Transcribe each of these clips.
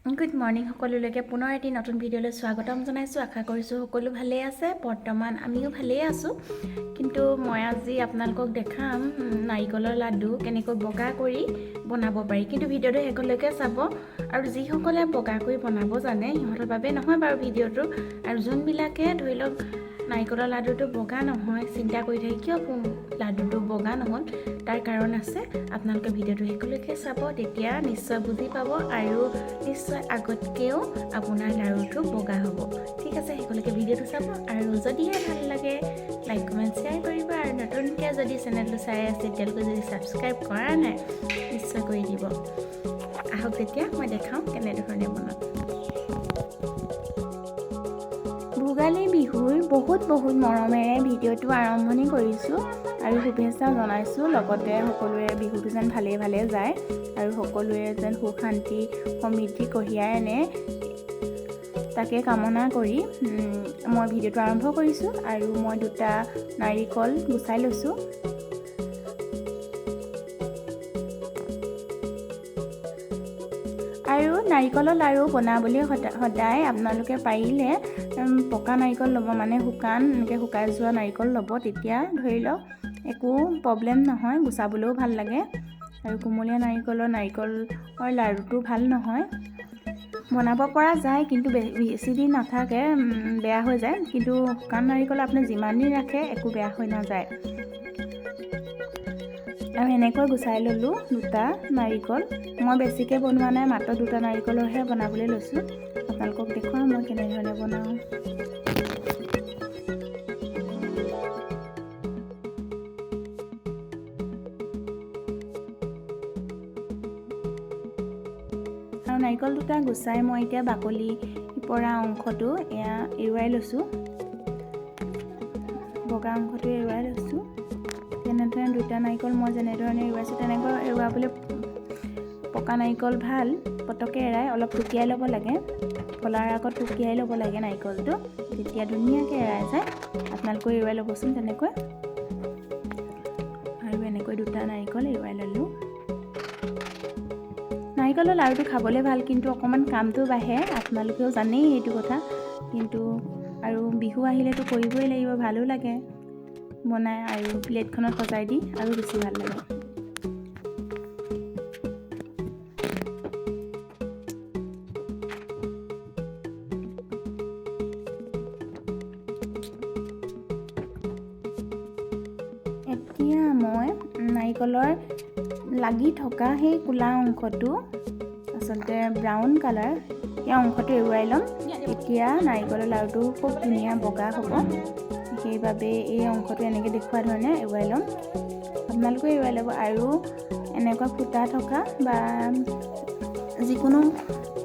Good morning সকলোলৈকে, পুনৰ এটি নতুন ভিডিঅ'লৈ স্বাগতম জনাইছোঁ। আশা কৰিছোঁ সকলো ভালেই আছে। বৰ্তমান আমিও ভালেই আছোঁ। কিন্তু মই আজি আপোনালোকক দেখাম নাৰিকলৰ লাডু কেনেকৈ বগা কৰি বনাব পাৰি। কিন্তু ভিডিঅ'টো শেষলৈকে চাব আৰু যিসকলে বগা কৰি বনাব জানে সিহঁতৰ বাবে নহয় বাৰু ভিডিঅ'টো। আৰু যোনবিলাকে ধৰি লওক নাৰিকলৰ লাডুটো বগা নহয়, চিন্তা কৰি থাকে কিয় লাডুটো বগা নহ'ল, তাৰ কাৰণ আছে। আপোনালোকে ভিডিঅ'টো শেষলৈকে চাব, তেতিয়া নিশ্চয় বুজি পাব আৰু নিশ্চয় আগতকৈও আপোনাৰ লাড়ুটো বগা হ'ব। ঠিক আছে, শেষলৈকে ভিডিঅ'টো চাব আৰু যদিহে ভাল লাগে লাইক, কমেণ্ট, শ্বেয়াৰ কৰিব। আৰু নতুনকৈ যদি চেনেলটো চাই আছে, এতিয়ালৈকে যদি ছাবস্ক্ৰাইব কৰা নাই, নিশ্চয় কৰি দিব। আহক তেতিয়া মই দেখাওঁ কেনেধৰণে বনাওঁ। ভোগালী বিহুৰ বহুত বহুত মৰমেৰে ভিডিঅ'টো আৰম্ভণি কৰিছোঁ আৰু শুভেচ্ছা জনাইছোঁ। লগতে সকলোৰে বিহুটো যেন ভালে ভালে যায় আৰু সকলোৰে যেন সুখ, শান্তি, সমৃদ্ধি কঢ়িয়াই আনে, তাকে কামনা কৰি মই ভিডিঅ'টো আৰম্ভ কৰিছোঁ। আৰু মই দুটা নাৰিকল গুচাই লৈছোঁ। আৰু নাৰিকলৰ লাড়ু বনাবলৈ সদায় আপোনালোকে পাৰিলে পকা নাৰিকল ল'ব, মানে শুকান এনেকৈ শুকাই যোৱা নাৰিকল ল'ব। তেতিয়া ধৰি লওক একো প্ৰব্লেম নহয়, গুচাবলৈও ভাল লাগে। আৰু কুমলীয়া নাৰিকলৰ লাড়ুটো ভাল নহয়, বনাব পৰা যায় কিন্তু বেছি দিন নাথাকে, বেয়া হৈ যায়। কিন্তু শুকান নাৰিকল আপুনি যিমান দিন ৰাখে একো বেয়া হৈ নাযায়। আৰু এনেকৈ গুচাই ল'লোঁ দুটা নাৰিকল। মই বেছিকৈ বনোৱা নাই, মাত্ৰ দুটা নাৰিকলৰহে বনাবলৈ লৈছোঁ। আপোনালোকক দেখুৱাম মই কেনেধৰণে বনাওঁ। আৰু নাৰিকল দুটা গুচাই মই এতিয়া বাকলি পৰা অংশটো এয়া এৰুৱাই লৈছোঁ, বগা অংশটো এৰুৱাই লৈছোঁ। তেনেধৰণে দুটা নাৰিকল মই যেনেধৰণে এৰুৱাইছোঁ তেনেকৈ এৰুৱাবলৈ পকা নাৰিকল ভাল, পটককৈ এৰাই অলপ টুকিয়াই ল'ব লাগে, ফলাৰ আগত টুকিয়াই ল'ব লাগে নাৰিকলটো, তেতিয়া ধুনীয়াকৈ এৰাই যায়। আপোনালোকেও এৰুৱাই ল'বচোন তেনেকৈ। আৰু এনেকৈ দুটা নাৰিকল এৰুৱাই ল'লোঁ। নাৰিকলৰ লাড়ুটো খাবলৈ ভাল, কিন্তু অকণমান কামটো বাঢ়ে, আপোনালোকেও জানেই সেইটো কথা। কিন্তু আৰু বিহু আহিলেতো কৰিবই লাগিব, ভালো লাগে বনাই আৰু প্লেটখনত সজাই দি আৰু বেছি ভাল লাগে। এতিয়া মই নাৰিকলৰ লাগি থকা সেই ক'লা অংশটো, আচলতে ব্ৰাউন কালাৰ, সেই অংশটো এৰুৱাই ল'ম। তেতিয়া নাৰিকলৰ লাড়ুটো খুব ধুনীয়া বগা হ'ব। সেইবাবে এই অংশটো এনেকৈ দেখুওৱা ধৰণে এৰুৱাই ল'ম। আপোনালোকেও এৰুৱাই ল'ব। আৰু এনেকুৱা ফুটা থকা বা যিকোনো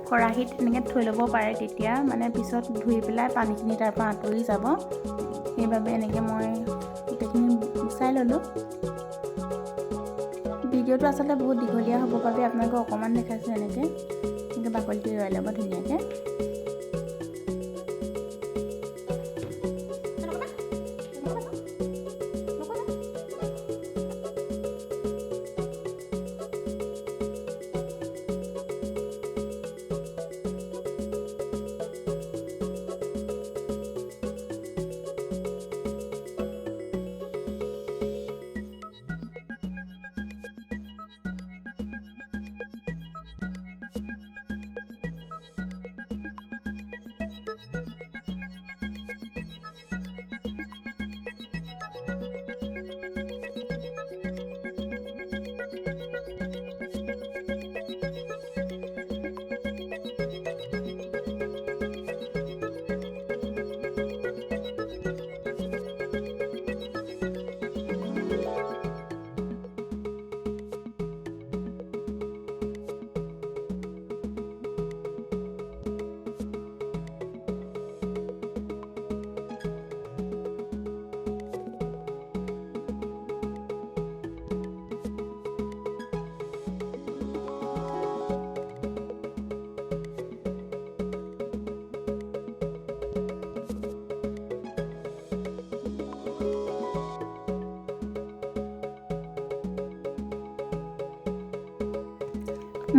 খৰাহীত এনেকৈ থৈ ল'ব পাৰে, তেতিয়া মানে পিছত ধুই পেলাই পানীখিনি তাৰ পৰা আঁতৰি যাব। সেইবাবে এনেকৈ মই গোটেইখিনি গুচাই ল'লোঁ। ভিডিঅ'টো আচলতে বহুত দীঘলীয়া হ'ব বাবে আপোনালোকক অকণমান দেখাইছোঁ। এনেকৈ এনেকৈ বাকলিটো এৰুৱাই ল'ব ধুনীয়াকৈ।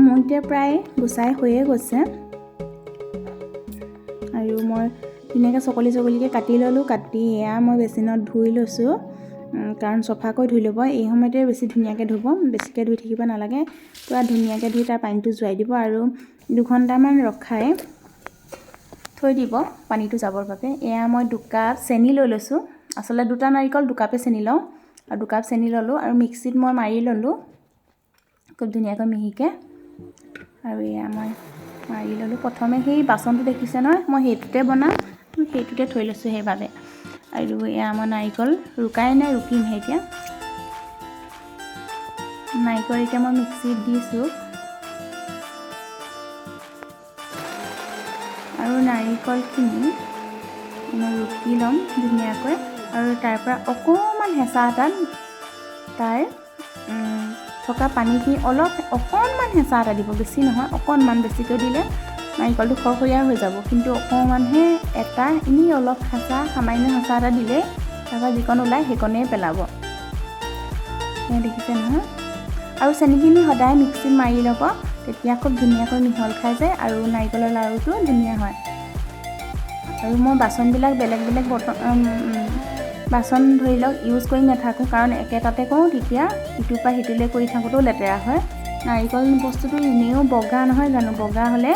মোৰ এতিয়া প্ৰায় গুচাই হৈয়ে গৈছে। মই ধুনীয়াকৈ চকলি চকলিকৈ কাটি ল'লোঁ। কাটি এয়া মই বেচিনত ধুই লৈছোঁ, কাৰণ চফাকৈ ধুই ল'ব। এই সময়তে বেছি ধুনীয়াকৈ ধুব, বেছিকৈ ধুই থাকিব নালাগে। পূৰা ধুনীয়াকৈ ধুই তাৰ পানীটো যোৱাই দিব আৰু 2 ঘণ্টামান ৰখাই থৈ দিব পানীটো যাবৰ বাবে। এয়া মই 2 কাপ চেনি লৈ লৈছোঁ। আচলতে দুটা নাৰিকল 2 কাপে চেনি লওঁ আৰু 2 কাপ চেনি ল'লোঁ আৰু মিক্সিত মই মাৰি ল'লোঁ খুব ধুনীয়াকৈ মিহিকৈ। আৰু এয়া মই মাৰি ল'লোঁ। প্ৰথমে সেই বাচনটো দেখিছে নহয়, মই সেইটোতে বনাম, সেইটোতে থৈ লৈছোঁ সেইবাবে। আৰু এয়া মই নাৰিকল ৰুকাই নাই, ৰুকিমহে এতিয়া। নাৰিকল এতিয়া মই মিক্সিত দিছোঁ আৰু নাৰিকলখিনি মই ৰুকি ল'ম ধুনীয়াকৈ। আৰু তাৰ পৰা অকণমান হেঁচা এটাত তাৰ থকা পানীখিনি অলপ অকণমান হেঁচা এটা দিব, বেছি নহয়, অকণমান। বেছিকৈ দিলে নাৰিকলটো খৰখৰীয়া হৈ যাব, কিন্তু অকণমানহে এটা এনেই অলপ হেঁচা, সামান্য হেঁচা এটা দিলে তাৰপৰা যিকণ ওলায় সেইকণেই পেলাব। এয়া দেখিছে নহয়? আৰু চেনিখিনি সদায় মিক্সিত মাৰি ল'ব, তেতিয়া খুব ধুনীয়াকৈ মিহল খাই যায় আৰু নাৰিকলৰ লাড়ুটো ধুনীয়া হয়। আৰু মই বাচনবিলাক বেলেগ বেলেগ বৰ্তন বাচন ধৰি লওক ইউজ কৰি নাথাকোঁ, কাৰণ একেটাতে কৰোঁ, তেতিয়া ইটোৰ পৰা সিটোলৈ কৰি থাকোঁতেও লেতেৰা হয়। নাৰিকল বস্তুটো এনেও বগা নহয় জানো? বগা হ'লে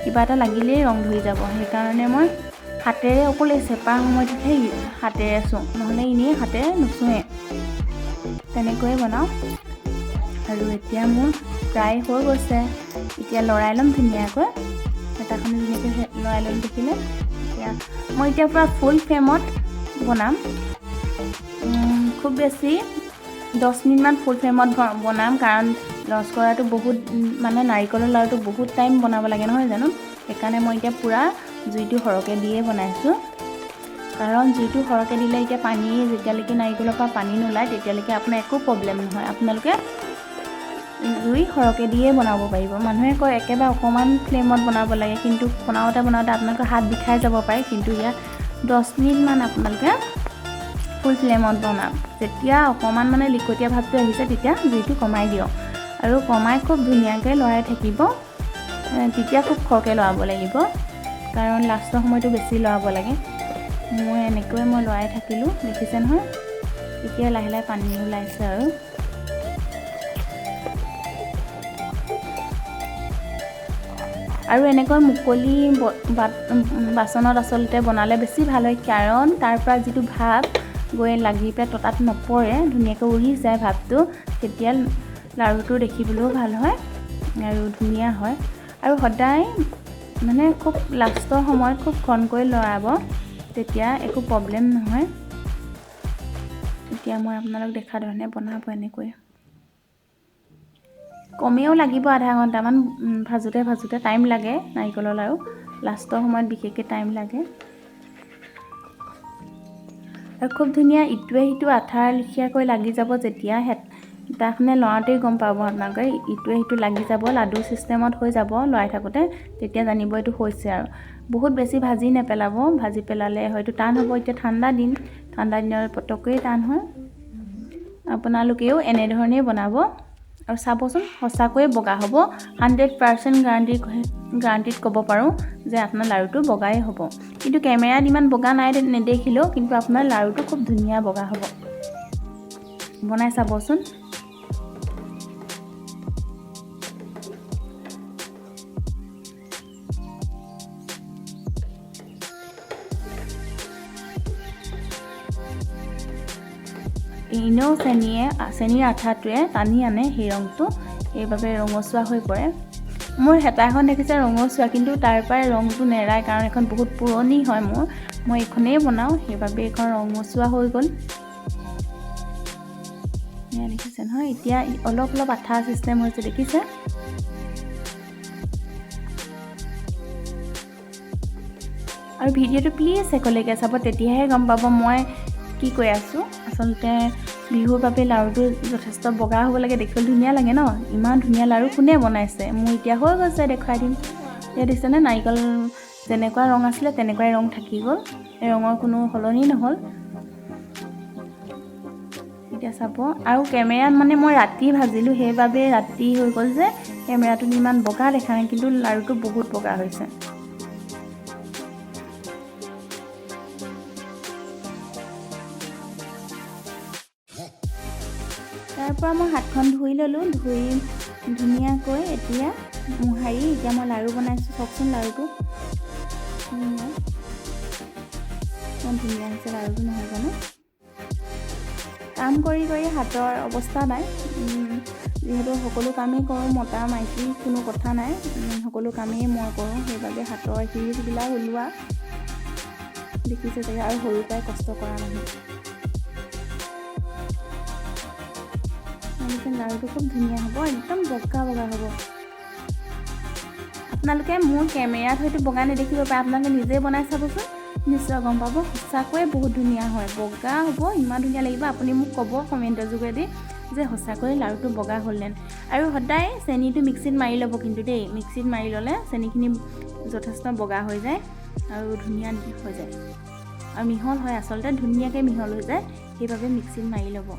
কিবা এটা লাগিলেই ৰং ধৰি যাব। সেইকাৰণে মই হাতেৰে অকল এই চেপা সময়টোতহে হাতেৰে চুওঁ, নহ'লে এনেই হাতেৰে নুচুৱে, তেনেকৈয়ে বনাওঁ। আৰু এতিয়া মোৰ প্ৰায় হৈ গৈছে। এতিয়া লৰাই ল'ম ধুনীয়াকৈ। হেতাখন ধুনীয়াকৈ লৰাই ল'ম, দেখিলে। এতিয়া মই এতিয়া পূৰা ফুল ফ্লেমত বনাম। খুব বেছি 10 মিনিটমান ফুল ফ্লেমত বনাম, কাৰণ লস্কৰাটো বহুত মানে নাৰিকলৰ লাড়ুটো বহুত টাইম বনাব লাগে নহয় জানো? সেইকাৰণে মই এতিয়া পূৰা জুইটো সৰহকৈ দিয়ে বনাইছোঁ। কাৰণ জুইটো সৰহকৈ দিলে এতিয়া পানী যেতিয়ালৈকে নাৰিকলৰ পৰা পানী নোলায়, তেতিয়ালৈকে আপোনাৰ একো প্ৰব্লেম নহয়। আপোনালোকে জুই সৰহকৈ দিয়ে বনাব পাৰিব। মানুহে কয় একেবাৰে অকণমান ফ্লেমত বনাব লাগে, কিন্তু বনাওঁতে বনাওঁতে আপোনালোকৰ হাত বিষাই যাব পাৰে। কিন্তু ইয়াত 10 মিনিটমান আপোনালোকে ফুল ফ্লেমত বনাওক। যেতিয়া অকণমান মানে লিকটীয়া ভাৱটো আহিছে, তেতিয়া জুইটো কমাই দিয়ক আৰু কমাই খুব ধুনীয়াকৈ লৰাই থাকিব। তেতিয়া খুব খৰকৈ লৰাব লাগিব, কাৰণ লাষ্টৰ সময়টো বেছি লৰাব লাগে। মই এনেকৈ মই লৰাই থাকিলোঁ, দেখিছে নহয়? এতিয়া লাহে লাহে পানী ওলাইছে। আৰু এনেকৈ মুকলি বাচনত আচলতে বনালে বেছি ভাল হয়, কাৰণ তাৰ পৰা যিটো ভাপ গৈ লাগি পেলাই ততাত নপৰে, ধুনীয়াকৈ উৰি যায় ভাপটো। তেতিয়া লাড়ুটো দেখিবলৈও ভাল হয় আৰু ধুনীয়া হয়। আৰু সদায় মানে খুব লাষ্টৰ সময়ত খুব খনকৈ লৰাব, তেতিয়া একো প্ৰব্লেম নহয়। এতিয়া মই আপোনালোক দেখা ধৰণে বনাব এনেকৈ। কমেও লাগিব আধা ঘণ্টামান ভাজোঁতে ভাজোঁতে। টাইম লাগে নাৰিকলৰ লাড়ু, লাষ্টৰ সময়ত বিশেষকৈ টাইম লাগে। আৰু খুব ধুনীয়া ইটোৱে সিটো আঠাৰ লেখীয়াকৈ লাগি যাব। যেতিয়া হেতাখনে লৰাওঁতেই গম পাব আপোনালোকে, ইটোৱে সিটো লাগি যাব, লাডু ছিষ্টেমত হৈ যাব লৰাই থাকোঁতে, তেতিয়া জানিব এইটো হৈছে। আৰু বহুত বেছি ভাজি নেপেলাব, ভাজি পেলালে হয়তো টান হ'ব। এতিয়া ঠাণ্ডা দিন, ঠাণ্ডা দিনত পটককৈয়ে টান হয়। আপোনালোকেও এনেধৰণেই বনাব আৰু চাবচোন, সঁচাকৈয়ে বগা হ'ব। 100% গেৰাণ্টিত ক'ব পাৰোঁ যে আপোনাৰ লাড়ুটো বগাই হ'ব। কিন্তু কেমেৰাত ইমান বগা নাই নেদেখিলেও কিন্তু আপোনাৰ লাড়ুটো খুব ধুনীয়া বগা হ'ব। বনাই চাবচোন। এনেও চেনিৰ আঠাটোৱে টানি আনে সেই ৰংটো, সেইবাবে ৰঙচুৱা হৈ পৰে। মোৰ হেতাখন দেখিছে ৰঙচুৱা, কিন্তু তাৰ পৰাই ৰংটো নেৰাই, কাৰণ এইখন বহুত পুৰণি হয় মোৰ। মই এইখনেই বনাওঁ, সেইবাবে এইখন ৰঙচুৱা হৈ গ'ল। এয়া দেখিছে নহয়? এতিয়া অলপ অলপ আঠা ছিষ্টেম হৈছে, দেখিছে? আৰু ভিডিঅ'টো প্লিজ শেষলৈকে চাব, তেতিয়াহে গম পাব মই কি কৈ আছোঁ। আচলতে বিহুৰ বাবে লাড়ুটো যথেষ্ট বগা হ'ব লাগে, দেখিবলৈ ধুনীয়া লাগে ন? ইমান ধুনীয়া লাড়ু কোনে বনাইছে? মোৰ এতিয়া হৈ গৈছে, দেখুৱাই দিম। এতিয়া দেখিছেনে, নাৰিকল যেনেকুৱা ৰং আছিলে তেনেকুৱাই ৰং থাকি গ'ল, ৰঙৰ কোনো সলনি নহ'ল। এতিয়া চাব। আৰু কেমেৰাত মানে মই ৰাতি ভাজিলোঁ, সেইবাবে ৰাতি হৈ গ'ল যে কেমেৰাটোত ইমান বগা দেখা নাই, কিন্তু লাড়ুটো বহুত বগা হৈছে। পৰা মই হাতখন ধুই ল'লোঁ। ধুই ধুনীয়াকৈ এতিয়া মোহাৰি এতিয়া মই লাড়ু বনাইছোঁ। চাওকচোন লাড়ুটো ইমান ধুনীয়া হৈছে লাড়ুটো, নহয় জানো? কাম কৰি কৰি হাতৰ অৱস্থা নাই, যিহেতু সকলো কামেই কৰোঁ, মতা মাইকী কোনো কথা নাই, সকলো কামেই মই কৰোঁ, সেইবাবে হাতৰ শিৰিবিলাক ওলোৱা দেখিছে চাগে। আৰু সৰুৰ পৰাই কষ্ট কৰা মানুহ। লাড়ুটো খুব ধুনীয়া হ'ব, একদম বগা বগা হ'ব। আপোনালোকে মোৰ কেমেৰাত হয়তো বগা নেদেখিব পাৰে, আপোনালোকে নিজে বনাই চাবচোন, নিশ্চয় গম পাব সঁচাকৈয়ে বহুত ধুনীয়া হয়, বগা হ'ব, ইমান ধুনীয়া লাগিব। আপুনি মোক ক'ব কমেণ্টৰ যোগেদি যে সঁচাকৈয়ে লাড়ুটো বগা হ'লহেঁতেন। আৰু সদায় চেনিটো মিক্সিত মাৰি ল'ব কিন্তু দেই, মিক্সিত মাৰি ল'লে চেনিখিনি যথেষ্ট বগা হৈ যায় আৰু ধুনীয়া হৈ যায় আৰু মিহল হয়, আচলতে ধুনীয়াকৈ মিহল হৈ যায়, সেইবাবে মিক্সিত মাৰি ল'ব।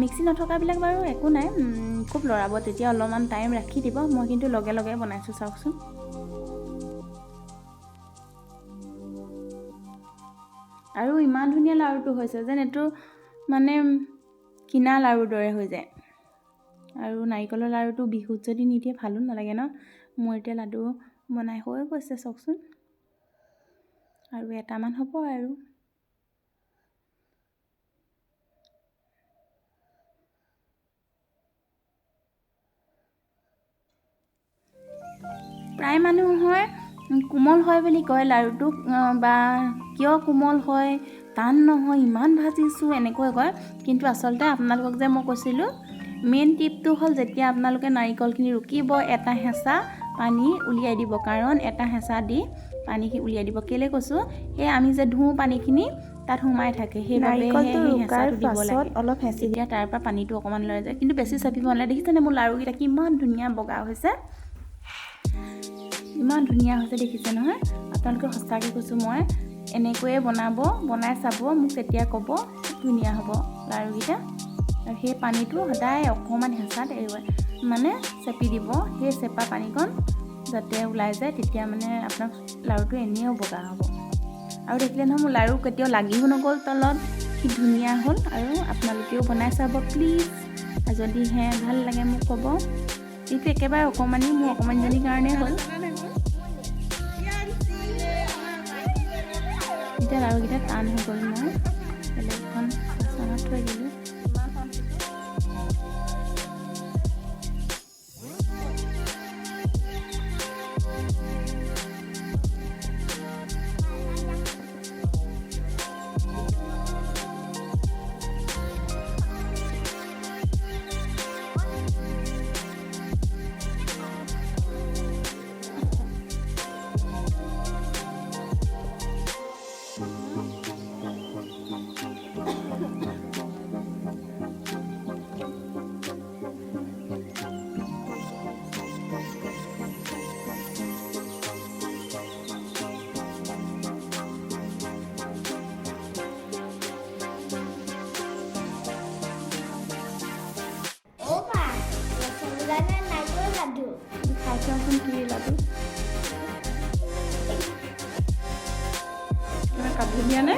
মিক্সি নথকাবিলাক বাৰু একো নাই, খুব লৰাব তেতিয়া অলপমান টাইম ৰাখি দিব। মই কিন্তু লগে লগে বনাইছোঁ, চাওকচোন। আৰু ইমান ধুনীয়া লাড়ুটো হৈছে যেন এইটো মানে কিনা লাড়ুৰ দৰে হৈ যায়। আৰু নাৰিকলৰ লাড়ুটো বিহুত যদি নিদিয়ে ভালো নালাগে ন। মোৰ এতিয়া লাডু বনাই হৈ গৈছে, চাওকচোন। আৰু এটামান হ'ব আৰু। প্ৰায় মানুহৰ কোমল হয় বুলি কয় লাড়ুটো, বা কিয় কোমল হয়, টান নহয়, ইমান ভাজিছোঁ এনেকৈ কয়। কিন্তু আচলতে আপোনালোকক যে মই কৈছিলোঁ, মেইন টিপটো হ'ল যেতিয়া আপোনালোকে নাৰিকলখিনি ৰুকিব, এটা হেঁচা পানী উলিয়াই দিব। কাৰণ এটা হেঁচা দি পানীখিনি উলিয়াই দিব। কেলৈ কৈছোঁ, সেই আমি যে ধুওঁ পানীখিনি তাত সোমাই থাকে, সেইবাবে নাৰিকলটো সেই ৰুকাৰ হেঁচাটো দিব পাছত লাগে। অলপ হেঁচি তেতিয়া তাৰ পৰা পানীটো অকণমান ওলাই যায়, কিন্তু বেছি চেপিব নালাগে। দেখিছেনে মোৰ লাড়ুকেইটা কিমান ধুনীয়া বগা হৈছে, ইমান ধুনীয়া হৈছে দেখিছে নহয়। আপোনালোকে সঁচাকৈ কৈছোঁ মই, এনেকৈয়ে বনাব, বনাই চাব, মোক তেতিয়া ক'ব ধুনীয়া হ'ব লাড়ুকেইটা। আৰু সেই পানীটো সদায় অকণমান হেঁচাত মানে চেপি দিব, সেই চেপা পানীকণ যাতে ওলাই যায়, তেতিয়া মানে আপোনাৰ লাড়ুটো এনেও বগা হ'ব। আৰু দেখিলে নহয় মোৰ লাড়ু কেতিয়াও লাগিও নগ'ল তলত, কি ধুনীয়া হ'ল। আৰু আপোনালোকেও বনাই চাব প্লিজ, যদিহে ভাল লাগে মোক ক'ব। এইটো একেবাৰে অকণমানি, মোৰ অকণমানিজনীৰ কাৰণে হ'ল। এতিয়া লাড়ুকেইটা টান হৈ গ'ল, মই বেলেগ এখন বাচনত থৈ দিলোঁ। খাই চাওঁচোন কি লাডু, কাটি দিয়া নে?